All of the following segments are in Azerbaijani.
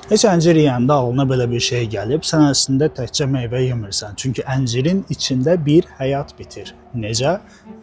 Heç əncir yeyəndə ağlına belə bir şey gəlib, sən əslində təkcə meyvə yemirsən. Çünki əncirin içində bir həyat bitir. Necə?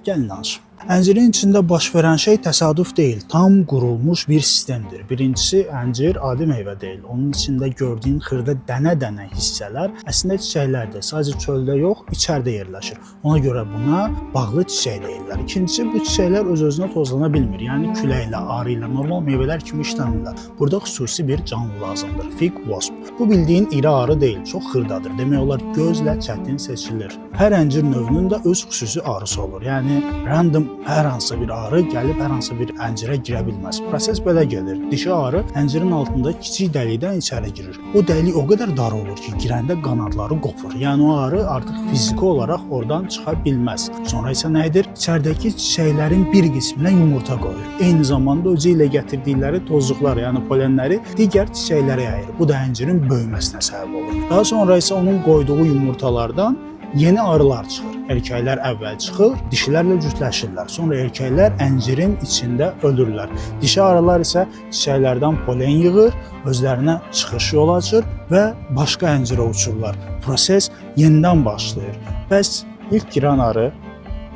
Gəlin danışım. Əncirin içində baş verən şey təsadüf deyil, tam qurulmuş bir sistemdir. Birincisi, əncir adi meyvə deyil. Onun içində gördüyün xırda dənə-dənə hissələr əslində çiçəklərdir. Sadəcə çöldə yox, içəridə yerləşir. Ona görə buna bağlı çiçək deyirlər. İkincisi, bu çiçəklər öz-özünə tozlana bilmir. Yəni küləklə, arı ilə normal meyvələr kimi işləmirlər. Burada xüsusi bir canlı lazımdır. Fig wasp. Bu bildiyin iri arı deyil, çox xırdadır. Demək olar gözlə çətin seçilir. Hər əncir növünün də öz xüsusi arısı olur. Yəni random hər hansısa bir arı gəlib hər hansısa bir əncirə girə bilməz. Proses belə gedir. Dişi arı əncirin altında kiçik dəlikdən içəri girir. O dəlik o qədər dar olur ki, girəndə qanadları qopur. Yəni o arı artıq fiziki olaraq oradan çıxa bilməz. Sonra isə nə edir? İçəridəki çiçəklərin bir qisminə yumurta qoyur. Eyni zamanda özü ilə gətirdikləri tozcuqlar, yəni polenləri digər çiçəklərə yayır. Bu da əncirin böyüməsinə səbəb olur. Daha sonra isə onun qoyduğu yumurtalardan yeni arılar çıxır. Erkəklər əvvəl çıxır, dişilərlə cütləşirlər. Sonra erkəklər əncirin içində ölürlər. Dişi arılar isə çiçəklərdən polen yığır, özlərinə çıxış yolu açır və başqa əncirə uçurlar. Proses yenidən başlayır. Bəs ilk girən arı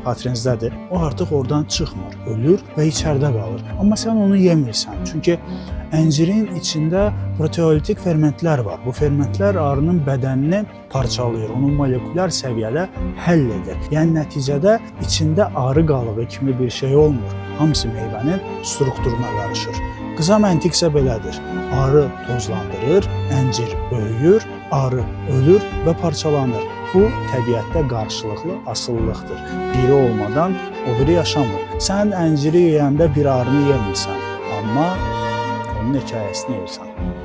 xatırınızdadır. O artıq oradan çıxmır, ölür və içəridə qalır. Amma sən onu yemirsən. Çünki əncirin içində proteolitik fermentlər var. Bu fermentlər arının bədənini parçalayır, onu molekulyar səviyyədə həll edir. Yəni nəticədə içində arı qalığı kimi bir şey olmur. Hamısı meyvənin strukturuna qarışır. Qısa məntiq isə belədir. Arı tozlandırır, əncir böyüyür, arı ölür və parçalanır. Bu təbiətdə qarşılıqlı asılılıqdır. Biri olmadan o biri yaşamır. Sən ənciri yeyəndə bir arını yemirsən, amma onun hekayəsini yeyirsən.